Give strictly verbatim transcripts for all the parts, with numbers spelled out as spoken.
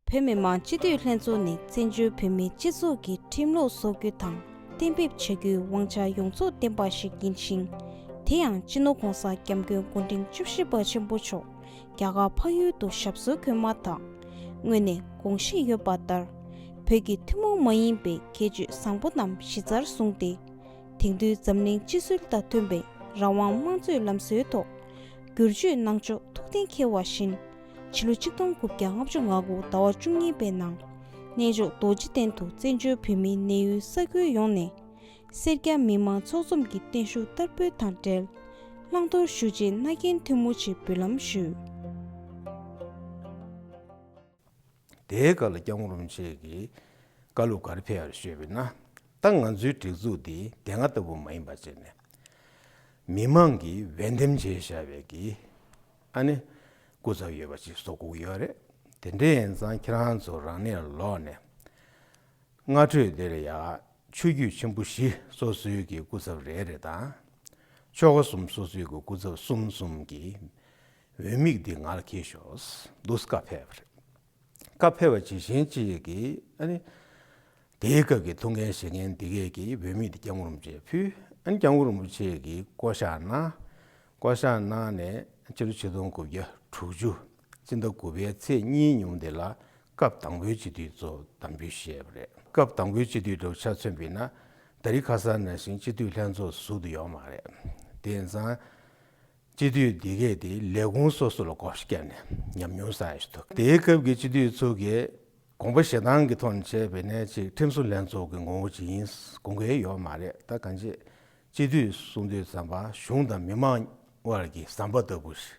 བོད་མི་མང་སྤྱི་འཐུས་ལྷན་ཚོགས་ནི་བཙན་བྱོལ་བོད་མིའི་སྤྱི་ཚོགས་ཀྱི་ཁྲིམས་ལུགས་བཟོ་རྒྱུ་དང་གཏན་འབེབས་བྱ་རྒྱུའི་དབང་ཆ་ཡོངས་རྫོགས་ལྡན་པ་ཞིག་ཡིན་ཞིང་། དེ་ཡང་སྤྱི་ནོར་༸གོང་ས་༸སྐྱབས་མགོན་སྐུ་ཕྲེང་བཅུ་བཞི་པ་ཆེན་པོ་མཆོག་རྒྱ་གར་འཕགས་ཡུལ་དུ་ཞབས་སོར་འཁོད་མ་ཐག་སྔོན་ནས་དགོངས་བཞེས་ཡོད་པ་ལྟར། བོད་ཀྱི་ཐུན་མོང་མ་ཡིན་པའི་ཁྱད་ཆོས་བཟང་པོ་རྣམས་གཞི་རྩར་བཟུང་སྟེ། དེང་དུས་འཛམ་གླིང་སྤྱི་སྲོལ་དང་མཐུན་པའི་རང་དབང་དམངས་གཙོའི་ལམ་སྲོལ་ཐོག་བསྒྱུར་བཅོས་གནང་ཕྱོགས་ཐུགས་གཏན་འཁེལ་བ་བཞིན། ཕྱི་ལོ་ཆིག་སྟོང་དགུ་བརྒྱ་ལྔ་བཅུ་ང་དགུ་ཟླ་བ་བཅུ་གཉིས་པའི་ནང་། གནས་མཆོག་རྡོ་རྗེ་གདན་དུ་བཙན་བྱོལ་བོད་མིའི་གནས་ཡུལ་ས་ཁུལ་ཡོངས་ནས། སེར་སྐྱ་མི་མང་ཚོགས་འཛོམས་ཀྱི་བརྟན་བཞུགས་བསྟར་འབུལ་དང་འབྲེལ། བླང་དོར་ཞུ་ཆེད་མནའ་གན་ཐུན་མོང་ཆེད་འབུལ་ལམ་ཞུས། དེའི་སྐབས་ལ་སྐྱབས་མགོན་རིན་པོ་ཆེ་གིས་བཀའ་སློབ་ག་རེ་ཕེབས་ཡོད་ཞུས་པ་ཡིན་ན། ད་ང་ཚོའི་སྒྲིག་འཛུགས་འདི་དེ་སྔ་ལྟ་བུ་མ་ཡིན་པ་བྱས་ནས། མི་མང་གིས་འོས་འདེམས་བྱས་བཞག་པའི་གི་ཨ་ནི་སྐུ་ཚབ་ཡོད་པ་ཅིག་བཟོ་དགོས་ཀྱི་ཡོད་རེད། དེ་འདྲ་ཡིན་ཙང་ཁྱེད་རང་ཚོ་རང་གནས་ལོག་ནས། སྔ་དྲོས་འདིར་ཡ་ཆོས་བརྒྱུད་ཆེན་པོ་བཞི་སོ་སོའི་གི་སྐུ་ཚབ་རེ་རེ་དང་། ཆོལ་ཁ་གསུམ་སོ་སོའི་གི་སྐུ་ཚབ་གསུམ་གསུམ་གྱིས་འོས་དམིགས་འདི་ང་ལ་འཁྱེར་ཤོག་འདུག་སེ་བཀའ་ཕེབས་པ་རེད། བཀའ་ཕེབས་པ་ཇི་བཞིན་ཅིག་གིས་ཨ་ནི། དེའི་སྐབས་ཀྱི་ཐུགས་འགན་བཞེས་མཁན་འདི་གས་ཀྱིས་འོས་དམིགས་འདི་སྐྱབས་མགོན་རིན་པོ་ཆེར་ཕུལ། ཨ་ནི་སྐྱབས་མགོན་རིན་པོ་ཆེ་གིས་བསྐོ་བཞག་གནང་། བསྐོ་བཞག་གནང་ནས་ཕྱི་ལོ་ཆིག་སྟོང་དགུ་བརྒྱ་དྲུག་ཅུ་སྤྱི་ཟླ་དགུ་པའི་ཚེས་གཉིས་ཉིན་དེ་ལ་སྐབས་དང་པོའི་སྤྱི་འཐུས་ཚོ་དམ་འབུལ་བཞེས་པ་རེད། སྐབས་དང་པོའི་སྤྱི་འཐུས་འདྲ་བོ་ཆ་མཚོན་པ་ཡིན་ན། ད་རེས་ཁ་སང་ནང་བཞིན་སྤྱི་འཐུས་ལྷན་ཚོགས་ཟུར་དུ་ཡོད་མ་རེད། དེ་ཡིན་ཙང་། སྤྱི་འཐུས་འདི་གས་དེ་ལས་ཁུངས་སོ་སོ་ལ་བགོ་བཤའ་བརྒྱབ་ནས་ཉམས་མྱོང་བསགས་ཡོད་འདུག་དེའི་སྐབས་ཀྱི་སྤྱི་འཐུས་ཚོ་གིས་དགོངས་པ་བཞེས་སྟངས་ཀྱི་ཐོག་ནས་བྱས་པ་ཡིན་ན་ཅིག་ཁྲིམས་བཟོ་ལྷན་ཚོགས་ཀྱི་ངོ་བོ་ཅིག་ཡིན་དགོངས་ཀྱི་ཡོད་མ་རེད། ད་གང་ཅི་སྤྱི་འཐུས་གསུང་དུས་ཙམ་པ་གཞུང་དང་མི་མང་དབར་གྱི་ཟམ་པ་ལྟ་བུ་ཞིག་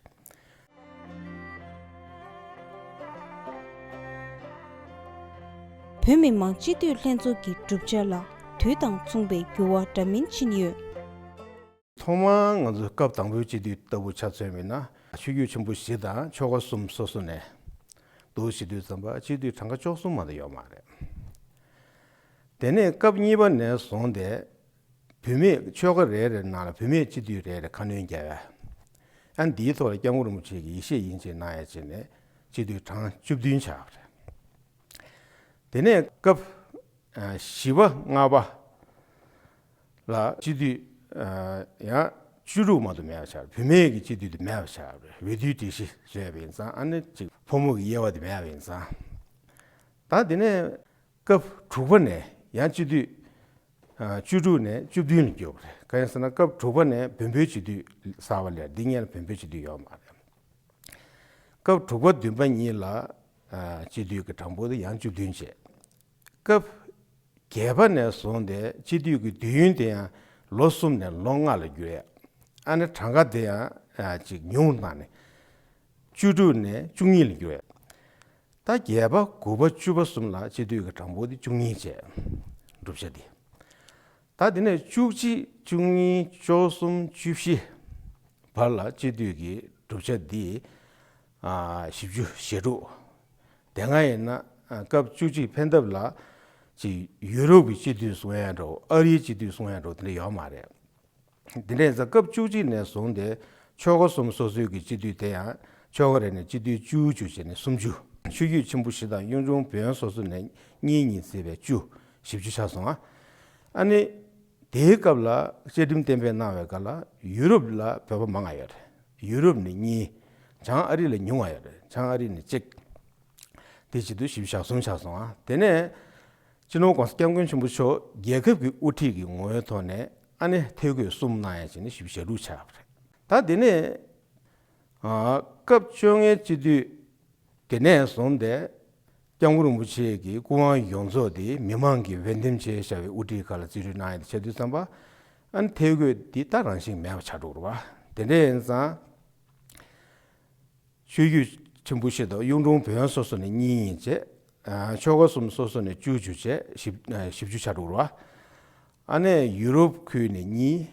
བོད་མི་མང་སྤྱི་འཐུས་ལྷན་ཚོགས་ཀྱི་གྲུབ་ཆ་ལ་དུས་དང་མཚུངས་པའི་འགྱུར་བ་འདྲ་མིན་ཕྱིན་ཡོད། ཐོག་མར་ང་ཚོ་སྐབས་དང་པོའི་སྤྱི་འཐུས་ལྟ་བུ་ཆ་མཚོན་པ་ཡིན་ན། ཆོས་བརྒྱུད་ཆེན་པོ་བཞི་དང་ཆོལ་ཁ་གསུམ་སོ་སོ་ནས་འདུག་བྱེད་དུས་ཙམ་པ་སྤྱི་འཐུས་གྲངས་ཀ་བཅུ་གསུམ་མ་གཏོགས་ཡོད་མ་རེད། དེ་ནས་སྐབས་གཉིས་པ་ནས་བཟུང་སྟེ་བུད་མེད་ཆོལ་ཁ་རེ་རེའི་ནང་ལ་བུད་མེད་སྤྱི་འཐུས་རེ་རེ་ཁ་སྣོན་བརྒྱབ་ཡ། ཨ་འདིའི་ཐོག་ལ་སྐྱབས་མགོན་རིན་པོ་ཆེ་གིས་ཡིད་ཆེས་ཡིན་ཆེས་གནང་ཡ་བྱས་ནས་སྤྱི་འཐུས་གྲངས་བཅུ་བདུན་ཆགས་པ་རེད། དེ་ནས་སྐབས་ཨ་བཞི་པ་ལྔ་པ་ལ་སྤྱི་འཐུས་ཨ་ཡང་བཅུ་དྲུག་མ་གཏོགས་མེད་པ་ཆགས། བུད་མེད་ཀྱི་སྤྱི་འཐུས་དེ་མེད་པ་ཆགས་རེད། འོས་བསྡུའི་སྒྲིག་གཞི་བཟོས་པ་ཡིན་ཙང་། ཨ་ནི་ཅིག་ཕོ་མོ་གི་དབྱེ་བ་དེ་མེད་པ་ཡིན་ཙང་། ད་དེ་ནས་སྐབས་དྲུག་པ་ནས་ཡང་སྤྱི་འཐུས་ཨ་བཅུ་དྲུག་ནས་བཅུ་བདུན་ལ་གྱུར་པ་རེད། གང་ཡིན་ཟེར་ན་སྐབས་དྲུག་པ་ནས་བོན་པོའི་སྤྱི་འཐུས་གསར་པ་སླེབས། འདི་སྔོན་ལ་བོན་པོའི་སྤྱི་འཐུས་ཡོད་མ་རེད། སྐབས་དྲུག་པ་བདུན་པ་གཉིས་ལ་ཨ་སྤྱི་འཐུས་ཀྱི་གྲངས་འབོར་དེ་ཡང་བཅུ་བདུན་བྱས། སྐབས་བརྒྱད་པ་ནས་བཟུང་སྟེ་སྤྱི་འཐུས་ཀྱི་དུས་ཡུན་དེ་ཡང་ལོ་གསུམ་ནས་ལོ་ལྔ་ལ་བསྒྱུར་ཡ། ཨ་ནི་གྲངས་ཀ་དེ་ཡང་ཨ་ཅིག་ཉུང་བཏང་ནས་བཅུ་དྲུག་ནས་བཅུ་གཉིས་ལ་བསྒྱུར་ཡ། ད་བརྒྱད་པ་དགུ་པ་བཅུ་པ་གསུམ་ལ་སྤྱི་འཐུས་ཀྱི་གྲངས་འབོར་དེ་བཅུ་གཉིས་བྱས། གྲུབ་ཆ་འདི། ད་དེ་ནས་བཅུ་གཅིག་བཅུ་གཉིས་བཅུ་གསུམ་བཅུ་བཞི་བར་ལ་སྤྱི་འཐུས་ཀྱི་གྲུབ་ཆ་འདི་ཨ་བཞི་བཅུ་ཞེ་དྲུག་དེ་སྔ་ཡིན་ན་ཨ་སྐབས་བཅུ་གཅིག་ཕན་ཐབས་ལ་ཅིག་ཡུ་རོབ་ཀྱི་སྤྱི་འཐུས་གསུང་ཡ་འདྲ་བོ། ཨ་རིའི་སྤྱི་འཐུས་གསུང་ཡ་འདྲ་བོ་དེ་འདྲ་ཡོད་མ་རེད། དེ་འདྲ་ཡིན་ཙང་སྐབས་བཅུ་གཅིག་ནས་བཟུང་སྟེ་ཆོལ་ཁ་གསུམ་སོ་སོའི་གི་སྤྱི་འཐུས་དེ་ཡང་ཆོལ་ཁ་རེ་ནས་སྤྱི་འཐུས་བཅུ་བཅུ་བྱས་ནས་སུམ་ཅུ། ཆོས་བརྒྱུད་ཆེན་པོ་བཞི་དང་གཡུང་དྲུང་བོན་སོ་སོ་ནས་གཉིས་གཉིས་བརྩིས་པའི་བཅུ། བཞི་བཅུ་ཆགས་སོང་ཨ། ཨ་ནི་དེའི་སྐབས་ལ་བཅའ་ཁྲིམས་གཏན་འབེབས་གནང་བའི་སྐབས་ལ་ཡུ་རོབ་ལ་བོད་པ་མང་བ་ཡོད་རེད། ཡུ་རོབ་ནས་གཉིས། བྱང་ཨ་རི་ལ་ཉུང་བ་ཡོད་རེད། བྱང་ཨ་རི་ནས་གཅིག་དེ་བྱེད་དུས་བཞི་བཅུ་ཞེ་གསུམ་ཆགས་སོང་ཨ། དེ་ནས་སྤྱི་ནོར་༸གོང་ས་༸སྐྱབས་མགོན་ཆེན་པོ་མཆོག་རྒྱལ་ཁབ་ཀྱི་དབུ་ཁྲིད་ཀྱི་ངོ་བོའི་ཐོག་ནས་ཨ་ནི་ཐད་བསྐོས་གསུམ་གནང་ཡ་བྱས་ནས་བཞི་བཅུ་ཞེ་དྲུག་ཆགས་པ་རེད། ད་དེ་ནས་ཨ་སྐབས་བཅོ་ལྔའི་སྤྱི་འཐུས་དེ་ནས་བཟུང་སྟེ་༸སྐྱབས་མགོན་རིན་པོ་ཆེ་གི་སྐུ་དབང་ཡོངས་རྫོགས་དེ་མི་མང་གིས་འོས་འདེམས་བྱས་བཞག་པའི་དབུ་ཁྲིད་ཁག་ལ་རྩིས་སྤྲོད་གནང་ཡ་དེ་བྱེད་དུས་ཙམ་པ་ཨ་ནི་ཐད་བསྐོས་འདི་ད་རང་བཞིན་མེད་པ་ཆགས་འགྲོ་གི་རེད་བ། དེ་འདྲ་ཡིན་ཙང་། ཆོས་བརྒྱུད་ཆེན་པོ་བཞི་དང་གཡུང་དྲུང་བོན་སོ་སོ་ནས་གཉིས་བྱས། ཨ་ཆོལ་ཁ་གསུམ་སོ་སོ་ནས་བཅུ་བཅུ་བྱས། བཞི་ཨ་བཞི་བཅུ་ཆགས་འགྲོ་གི་རེད་བ། ཨ་ནས་ཡུ་རོབ་ཁུལ་ནས་གཉིས།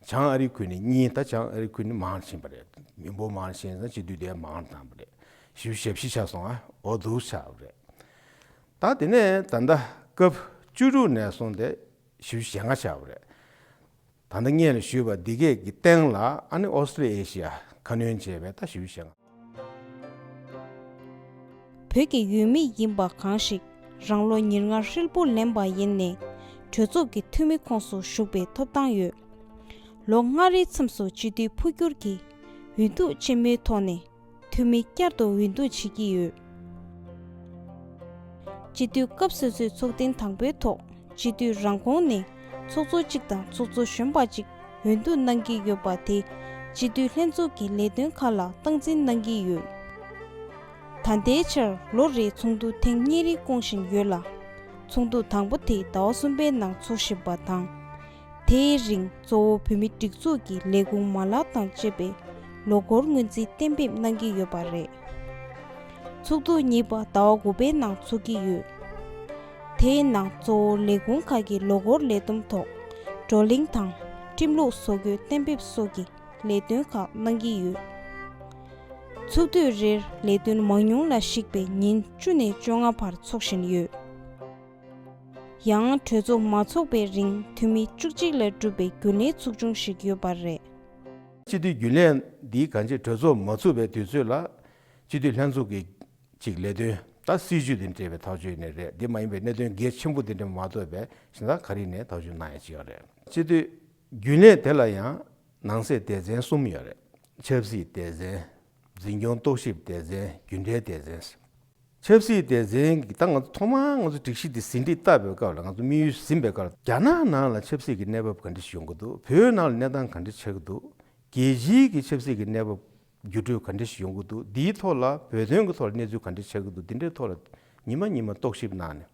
བྱང་ཨ་རི་ཁུལ་ནས་གཉིས། ད་བྱང་ཨ་རི་ཁུལ་ནས་མང་ཕྱིན་པ་རེད། མི་འབོར་མང་ཕྱིན་ཙང་སྤྱི་འཐུས་དེ་མང་བཏང་པ་རེད། བཞི་བཅུ་ཞེ་བཞི་ཆགས་སོང་ཨ། འོ་འདུག་ཆགས་པ་རེད། ད་དེ་ནས་ད་ལྟ་སྐབས་བཅུ་དྲུག་ནས་བཟུང་སྟེ་བཞི་བཅུ་ཞེ་ལྔ་ཆགས་པ་རེད། ད་ལྟ་སྔོན་ལ་ཞུས་པ་འདི་གས་ཀྱི་སྟེང་ལ་ཨ་ནི་ཨོ་སི་ཀྲི་ཨེ་ཤི་ཡ་ཁ་སྣོན་བྱས་པའི་ད་བཞི་བཅུ་ཞེ་ལྔ། བོད་ཀྱི་ཡུལ་མི་ཡིན་པ་གང་ཞིག་རང་ལོ་ཉེར་ལྔ་ཧྲིལ་པོ་ལོན་པ་ཡིན་ནའི་གྲོས་ཚོགས་ཀྱི་འཐུས་མི་ཁོངས་སུ་ཞུགས་པའི་ཐོབ་ཐང་ཡོད། ལོ་ལྔ་རེའི་མཚམས་སུ་སྤྱི་འཐུས་འཕོ་འགྱུར་གྱིས་འོས་བསྡུ་ཆེན་མོའི་ཐོག་ནས་འཐུས་མི་བསྐྱར་དུ་འོས་བསྡུ་བྱེད་ཀྱི་ཡོད། སྤྱི་འཐུས་སྐབས་སོ་སོའི་ཚོགས་ཐེངས་དང་པོའི་ཐོག་སྤྱི་འཐུས་རང་ཁོངས་ནས་ཚོགས་གཙོ་གཅིག་དང་ཚོགས་གཙོ་གཞོན་པ་གཅིག་འོས་བསྡུ་གནང་གི་ཡོད་པ་དེ་སྤྱི་འཐུས་ལྷན་ཚོགས་ཀྱི་ལས་དོན་ཁག་ལ་སྟངས་འཛིན་གནང་གི་ཡོད། ད་ལྟའི་ཆར་ལོ་རེའི་ཚོགས་འདུ་ཐེངས་གཉིས་རེ་བསྐོང་བཞིན་ཡོད་ལ། ཚོགས་འདུ་དང་པོ་དེ་ཟླ་བ་གསུམ་པའི་ནང་འཚོགས་བཞིན་པ་དང་། དེའི་རིང་གཙོ་བོ་བོད་མིའི་སྒྲིག་འཛུགས་ཀྱི་ལས་ཁུངས་མ་ལག་དང་བཅས་པའི་ལོ་འཁོར་སྔོན་རྩིས་གཏན་འབེབས་གནང་གི་ཡོད་པ་རེད། ཚོགས་འདུ་གཉིས་པ་ཟླ་བ་དགུ་པའི་ནང་འཚོགས་ཀྱི་ཡོད། དེའི་ནང་གཙོ་བོ་ལས་ཁུངས་ཁག་གི་ལོ་འཁོར་ལས་བསྡོམས་ཐོག་བགྲོ་གླེང་དང་ཁྲིམས་ལུགས་བཟོ་འགོད་གཏན་འབེབས་སོགས་ཀྱི་ལས་དོན་ཁག་གནང་གི་ཡོད། ཚོགས་དུས་རེར་ལས་དོན་མང་ཉུང་ལ་གཞིགས་པའི་ཉིན་བཅུ་ནས་བཅོ་ལྔ་བར་འཚོགས་བཞིན་ཡོད། ཡང་གྲོས་ཚོགས་མ་འཚོགས་པའི་རིང་འཐུས་མི་བཅུ་གཅིག་ལས་གྲུབ་པའི་རྒྱུན་ལས་ཚོགས་ཆུང་ཞིག་ཡོད་པ་རེད། སྤྱི་འཐུས་རྒྱུན་ལས་འདིའི་གང་ཅི་གྲོས་ཚོགས་མ་ཚུགས་པའི་དུས་ཚོད་ལ་སྤྱི་འཐུས་ལྷན་ཚོགས་ཀྱི་ཅིག་ལས་དོན་ད་སྲིད་ཇུས་དེ་འབྲེལ་བའི་ཐག་གཅོད་ཡིན་ནའི་རེད། འདི་མ་ཡིན་པའི་གནད་དོན་གལ་ཆེན་པོ་དེ་འདྲ་མ་གཏོགས་པའི་གཞན་དག་ག་རེ་ཡིན་ནའི་ཐག་གཅོད་གནང་ཡ་ཅིག་ཡོད་རེད། སྤྱི་འཐུས་རྒྱུན་ལས་དེ་ལ་ཡང་ནང་གསེས་སྡེ་ཚན་གསུམ་ཡོད་རེད། ཆབ་སྲིད་སྡེ་ཚན། འཛིན་སྐྱོང་རྟོག་ཞིབ་སྡེ་ཚན། རྒྱུན་ལས་སྡེ་ཚན། ཆབ་སྲིད་སྡེ་ཚན་གྱི་ད་ང་ཚོ་ཐོག་མར་ང་ཚོ་སྒྲིག་གཞི་འདི་ཟིན་བྲིས་བཏབ་པའི་སྐབས་ལ་ང་ཚོ་དམིགས་ཡུལ་ཟིན་པའི་སྐབས་ལ་རྒྱ་ནག་ནང་ལ་ཆབ་སྲིད་ཀྱི་གནས་བབ་ག་འདྲ་ཞིག་ཡོང་གི་འདུག་བོད་ནང་ལ་གནས་སྟངས་ག་འདྲ་ཆགས་ཀྱི་འདུག་རྒྱལ་སྤྱིའི་གི་ཆབ་སྲིད་ཀྱི་གནས་བབ་འགྱུར་འགྲོས་ག་འདྲ་ཞིག་ཡོང་གི་འདུག་འདིའི་ཐོག་ལ་བོད་དོན་གྱི་ཐོག་ལ་གནས་ཚུལ་ག་འདྲ་ཆགས་ཀྱི་འདུག་འདི་འདྲའི་ཐོག་ལ་ཉི་མ་ཉི་མ་རྟོག་ཞིབ་གནང་ནས།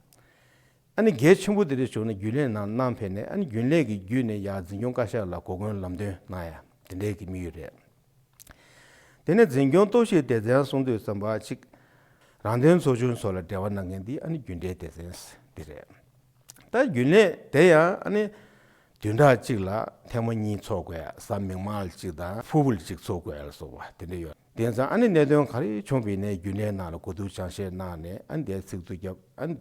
ཨ་ནི་གལ་ཆེན་པོ་དེ་འདྲ་བྱུང་ན་རྒྱུན་ལས་ནང་གནང་ཕེབས་ནས། ཨ་ནི་རྒྱུན་ལས་ཀྱི་བརྒྱུད་ནས་ཡར་འཛིན་སྐྱོང་བཀའ་ཤག་ལ་གོ་སྐོན་ལམ་སྟོན་གནང་ཡ་དེ་འདྲའི་གི་དམིགས་ཡུལ་རེད། དེ་ནས་འཛིན་སྐྱོང་རྟོག་ཞིབ་སྡེ་ཚན་གསུང་དུས་ཙམ་པ་གཅིག་རང་དོན་ཚོགས་ཆུང་ཚོ་ལ་འབྲེལ་བ་གནང་མཁན་འདི་ཨ་ནི་རྒྱུན་ལས་སྡེ་ཚན་འདི་རེད། ད་རྒྱུན་ལས་དེ་ཡང་ཨ་ནི་བདུན་ཕྲག་གཅིག་ལ་ཐེངས་མ་གཉིས་ཚོགས་དགོས་ཡ། གཟའ་མིག་དམར་གཅིག་དང་ཕུར་བུ་གཅིག་ཚོགས་དགོས་ཡ་ལ་སོགས་པ་དེ་འདྲ་ཡོད། དེ་ཙང་ཨ་ནི་གནད་དོན་ག་རེ་བྱུང་བ་ཡིན་ནའི་རྒྱུན་ལས་ནང་ལ་གོ་བསྡུར་སྦྱང་བཤད་གནང་ནས། ཨ་ནི་དེ་ཚིག་ཐོ་བརྒྱབ། ཨ་ནི་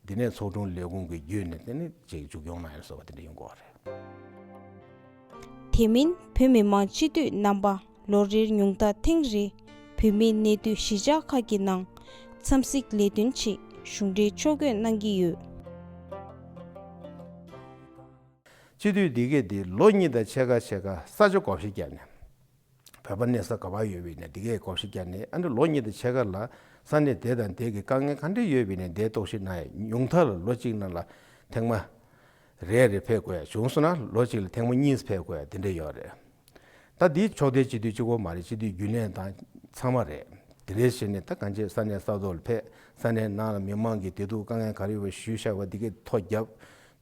འདི་ནས་ཚོགས་དྲུང་ལས་ཁུངས་ཀྱི་བརྒྱུད་ནས་དེ་ནས་ཅིག་མཇུག་སྐྱོང་གནང་ཡ་སོགས་པ་དེ་འདྲ་ཡོང་གི་ཡོད་རེད། དེ་མིན་བོད་མི་མང་སྤྱི་འཐུས་རྣམ་པ་ལོ་རེར་ཉུང་མཐའ་ཐེངས་རེ་བོད་མིའི་གནས་སྡོད་གཞིས་ཆགས་ཁག་གི་ནང་འཚམས་གཟིགས་ལས་དོན་ཆེད་གཞུང་འབྲེལ་ཕྱོགས་བསྐྱོད་གནང་གི་ཡོད། སྤྱི་འཐུས་འདི་གས་འདི་ལོ་གཉིས་དང་ཕྱེད་ཀ་ཕྱེད་ཀ་ས་ཆ་བགོ་བཤའ་བརྒྱབ་ནས། བོད་པ་གནས་ས་ག་པར་ཡོད་པ་ཡིན་ནའི་འདི་གས་བགོ་བཤའ་བརྒྱབ་ནས། ཨ་ནི་ལོ་གཉིས་དང་ཕྱེད་ཀ་ལ་ས་གནས་དེ་དང་དེ་གི་དཀའ་ངལ་ག་འདྲ་ཡོད་པ་ཡིན་ནའི་འདིར་རྟོག་ཞིབ་གནང་ཡ། ཉུང་མཐའ་ལ་ལོ་གཅིག་ནང་ལ་ཐེངས་མ་རེ་རེ་ཕེབས་དགོས་ཡ། བྱུང་སོང་ན་ལོ་གཅིག་ལ་ཐེངས་མ་གཉིས་ཕེབས་དགོས་ཡ་དེ་འདྲ་ཡོད་རེད། ད་འདི་ཕྱོགས་མཐའི་སྤྱི་འཐུས་གཅིག་པོ་མ་རེད། སྤྱི་འཐུས་རྒྱུན་ལས་དང་ཚང་མ་རེད། དེ་འདྲའི་བྱས་ནས་ད་གང་ཅི་ས་གནས་ས་ཐོག་ལ་ཕེབས། ས་གནས་ནང་ལ་མི་མང་གི་བདེ་སྡུག་དཀའ་ངལ་ག་རེ་ཡོད་པ་ཞུས་བཞག་པ་འདི་གས་ཐོ་བརྒྱབ།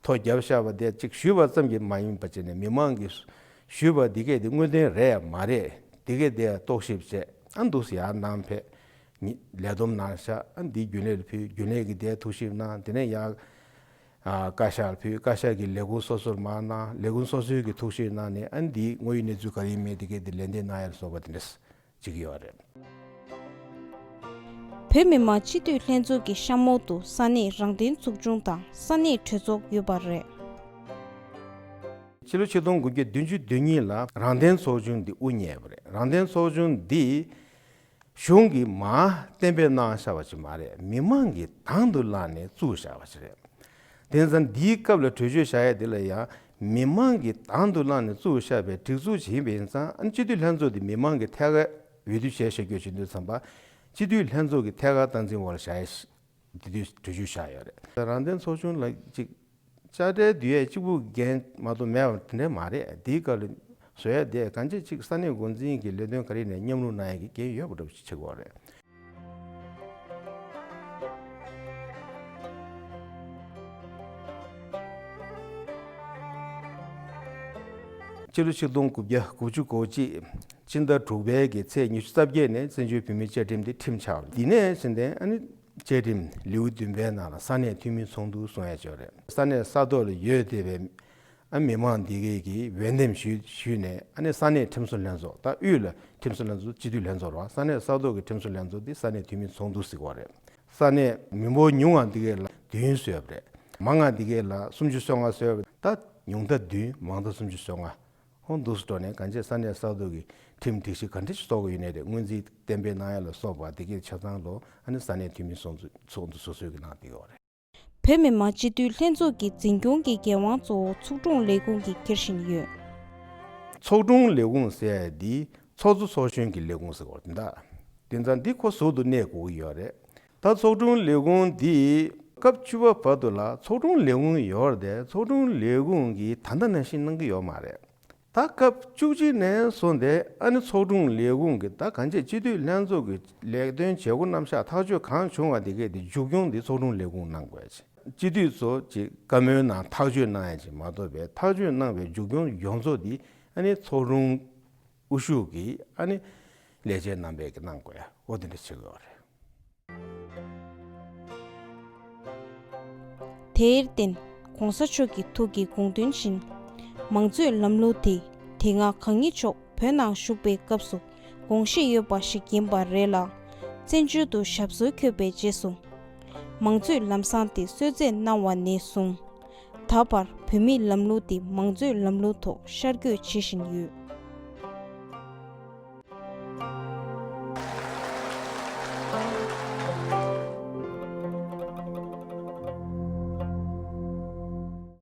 ཐོ་བརྒྱབ་བཞག་པ་དེ་གཅིག་ཞུས་པ་ཙམ་གྱིས་མ་ཡིན་པ་བྱས་ནས་མི་མང་གིས་ཞུས་པ་འདི་གས་དེ་དངོས་བདེན་རེད་ཡ་མ་རེད། འདི་གས་དེ་རྟོག་ཞིབ་བྱས། ཨ་འདུག་སེ་ཡར་གནང་ཕེབས། ཉི་ལས་བསྡོམས་གནང་བཞག་ཨ་འདི་རྒྱུན་ལས་ལ་ཕུལ། རྒྱུན་ལས་ཀྱིས་དེ་ཐུགས་ཞིབ་གནང་། དེ་ནས་ཡར་ཨ་བཀའ་ཤག་ལ་ཕུལ། བཀའ་ཤག་གིས་ལས་ཁུངས་སོ་སོར་མར་གནང་། ལས་ཁུངས་སོ་སོའི་གིས་ཐུགས་ཞིབ་གནང་ནས། ཨ་འདི་དངོས་ཡོད་གནས་ཚུལ་ག་རེ་ཡིན་མིན་འདི་གས་དེ་ལན་འདེབས་གནང་ཡ་ལ་སོགས་པ་དེ་འདྲས་བྱེད་ཀྱི་ཡོད་རེད། བོད་མི་མང་སྤྱི་འཐུས་ལྷན་ཚོགས་ཀྱི་གཤམ་འོག་ཏུ་ས་གནས་རང་བདེན་ཚོགས་ཆུང་དང་ས་གནས་གྲོས་ཚོགས་ཡོད་པ་རེད། ཕྱི་ལོ་ཆིག་སྟོང་དགུ་བརྒྱ་བདུན་ཅུ་དོན་གཉིས་ལ་རང་བདེན་ཚོགས་ཆུང་འདི་དབུ་བརྙེས་པ་རེད། རང་བདེན་ཚོགས་ཆུང་འདི་གཞུང་གིས་མར་གཏན་འབེབས་གནང་བཞག་པ་ཅིག་མ་རེད། མི་མང་གིས་དང་དུ་བླངས་ནས་བཙུགས་བཞག་པ་ཅིག་རེད། དེ་ཙང་འདིའི་སྐབས་ལ་གྲོས་ཆོད་བཞག་ཡ་འདི་ལ་ཡང་མི་མང་གིས་དང་དུ་བླངས་ནས་བཙུགས་བཞག་པའི་སྒྲིག་འཛུགས་ཅིག་ཡིན་པ་ཡིན་ཙང་། ཨ་ནི་སྤྱི་འཐུས་ལྷན་ཚོགས་འདི་མི་མང་གིས་ཐད་ཀར་འོས་བསྡུ་བྱས་བཞག་རྒྱུ་བྱེད་དུས་ཙམ་པ། སྤྱི་འཐུས་ལྷན་ཚོགས་ཀྱི་ཐད་ཀར་སྟངས་འཛིན་འོག་ལ་བཞག་ཡ་ཞིག་འདི་དུས་གྲོས་ཆོད་བཞག་ཡོད་རེད། རང་བདེན་ཚོགས་ཆུང་ལ་ཅིག་དཔྱ་ཁྲལ་བསྡུ་ཡས་གཅིག་པུ་འགན་མ་གཏོགས་མེད་པ་དེ་འདྲ་མ་རེད། དེའི་སྐབས་ལ་བཟོ་ཡས་དེ་གང་ཅི་ཅིག་ས་གནས་འགོ་འཛིན་གྱི་ལས་དོན་ག་རེ་ནས་མཉམ་རུབ་གནང་ཡས་ཀྱི་འགན་ཡོད་པ་འདྲ་པོ་ཞིག་ཆགས་ཀྱི་ཡོད་རེད། སྤྱི་ལོ་ཆིག་སྟོང་དགུ་བརྒྱ་དགུ་བཅུ་གོ་གཅིག་སྤྱི་ཟླ་དྲུག་པའི་གི་ཚེས་ཉི་ཤུ་རྩ་བརྒྱད་ནས་བཙན་བྱོལ་བོད་མིའི་བཅའ་ཁྲིམས་དེ་ཁྲིམས་ཆགས་པ་རེད། འདི་ནས་ཕྱིན་ཏེ་ཨ་ནི་བཅའ་ཁྲིམས་ལེའུ་བདུན་པའི་ནང་ལ་ས་གནས་འཐུས་མིའི་ཚོགས་འདུ་གསུང་ཡ་ཅིག་ཡོད་རེད། ས་གནས་ས་ཐོག་ལ་ཡོད་བསྡད་པའི་ཨ་མི་མང་འདི་གས་ཀྱིས་འོས་འདེམས་ཞུས་ཞུས་ནས། ཨ་ནི་ས་གནས་ཁྲིམས་བཟོ་ལྷན་ཚོགས། ད་དབུས་ལ་ཁྲིམས་བཟོ་ལྷན་ཚོགས་སྤྱི་འཐུས་ལྷན་ཚོགས་རེད་བ། ས་གནས་ས་ཐོག་གི་ཁྲིམས་བཟོ་ལྷན་ཚོགས་འདི་ས་གནས་འཐུས་མིའི་ཚོགས་འདུ་ཟེར་གྱི་ཡོད་རེད། ས་གནས་མི་འབོར་ཉུང་བ་འདི་གས་ལ་བདུན་བཟོས་པ་རེད། མང་བ་འདི་གས་ལ་སུམ་ཅུ་སོ་ལྔ་བཟོས་པ་རེད། ད་ཉུང་མཐའ་བདུན། མང་མཐའ་སུམ་ཅུ་སོ་ལྔ། ཁོང་འདུག་སེ་འགྲོ་ནས་གང་ཅི་ས་གནས་ས་ཐོག་གི་ཁྲིམས་སྒྲིག་གཞི་ག་འདྲ་ཞིག་བཟོ་དགོས་ཡོད་ནའི་རེད། སྔོན་རྩིས་གཏན་འབེབས་གནང་ཡ་ལ་སོགས་པ་དེ་གའི་ཆ་ཚང་ལོ་ཨ་ནི་ས་གནས་འཐུས་མི་ཚོགས་འདུ་ཚོགས་འདུ་སོ་སོས་ཀྱི་གནང་བསྡད་ཡོད་རེད། བོད་མི་མང་སྤྱི་འཐུས་ལྷན་ཚོགས་ཀྱི་འཛིན་སྐྱོང་གི་འགན་དབང་གཙོ་བོ་ཚོགས་དྲུང་ལས་ཁུངས་ཀྱིས་འཁྱེར་བཞིན་ཡོད། ཚོགས་དྲུང་ལས་ཁུངས་ཟེར་ཡ་འདི་ཚོགས་གཙོ་ཚོགས་གཞོན་གྱི་ལས་ཁུངས་ཟེར་བ་དེ་འདྲ། དེ་ཙང་འདི་ཁོ་ཟུར་དུ་གནས་དགོས་ཀྱི་ཡོད་རེད། ད་ཚོགས་དྲུང་ལས་ཁུངས་འདི་སྐབས་བཅུ་པ་བར་དུ་ལ་ཚོགས་དྲུང་ལས་ཁུངས་ཡོད་རེད་དེ། ཚོགས་དྲུང་ལས་ཁུངས་ཀྱིས་ད་ལྟ་ནང་བཞིན་གནང་གི་ཡོད་མ་རེད། ད་སྐབས་བཅུ་གཅིག་ནས་བཟུང་སྟེ་ཨ་ནི་ཚོགས་དྲུང་ལས་ཁུངས་ཀྱི་ད་གང་ཅི་སྤྱི་འཐུས་ལྷན་ཚོགས་ཀྱི་ལས་དོན་བྱེད་སྒོ་རྣམ་གཞག་ཐག་གཅོད་གང་བྱུང་བ་དེ་གས་དེ་མཇུག་སྐྱོང་འདི་ཚོགས་དྲུང་ལས་ཁུངས་གནང་དགོས་ཡ་ཅིག་སྤྱི་འཐུས་ཚོ་ཅིག་བཀའ་མོལ་གནང་ཐག་གཅོད་གནང་ཡ་ཅིག་མ་གཏོགས་པའི་ཐག་གཅོད་གནང་བའི་མཇུག་སྐྱོང་ཡོངས་རྫོགས་འདི་ཨ་ནི་ཚོགས་དྲུང་དབུ་བཞུགས་ཀྱིས་ཨ་ནི་ལས་བྱེད་རྣམ་པས་ཀྱི་གནང་དགོས་ཡ་འོ་དེ་འདྲ་བྱེད་དགོས་པ་རེད། དེར་བརྟེན་༸གོང་ས་མཆོག་གི་ཐུགས་ཀྱི་དགོངས་དོན་བཞིན། མང་གཙོའི་ལམ་ལུགས་དེ་དེ་སྔ་གང་ཉིད་མཆོག་བོད་ནང་བཞུགས་པའི་སྐབས་སུ་དགོངས་བཞེས་ཡོད་པ་ཞིག་ཡིན་པ་རེད་ལ། བཙན་བྱོལ་དུ་ཞབས་སོར་འཁོད་པའི་རྗེས་སུ། མང་གཙོའི་ལམ་བཟང་དེ་གསོལ་སྩལ་གནང་བ་ནས་བཟུང་། ད་བར་བོད་མིའི་ལམ་ལུགས་དེ་མང་གཙོའི་ལམ་ལུགས་ཐོག་ཤར་བསྐྱོད་བྱེད་བཞིན་ཡོད།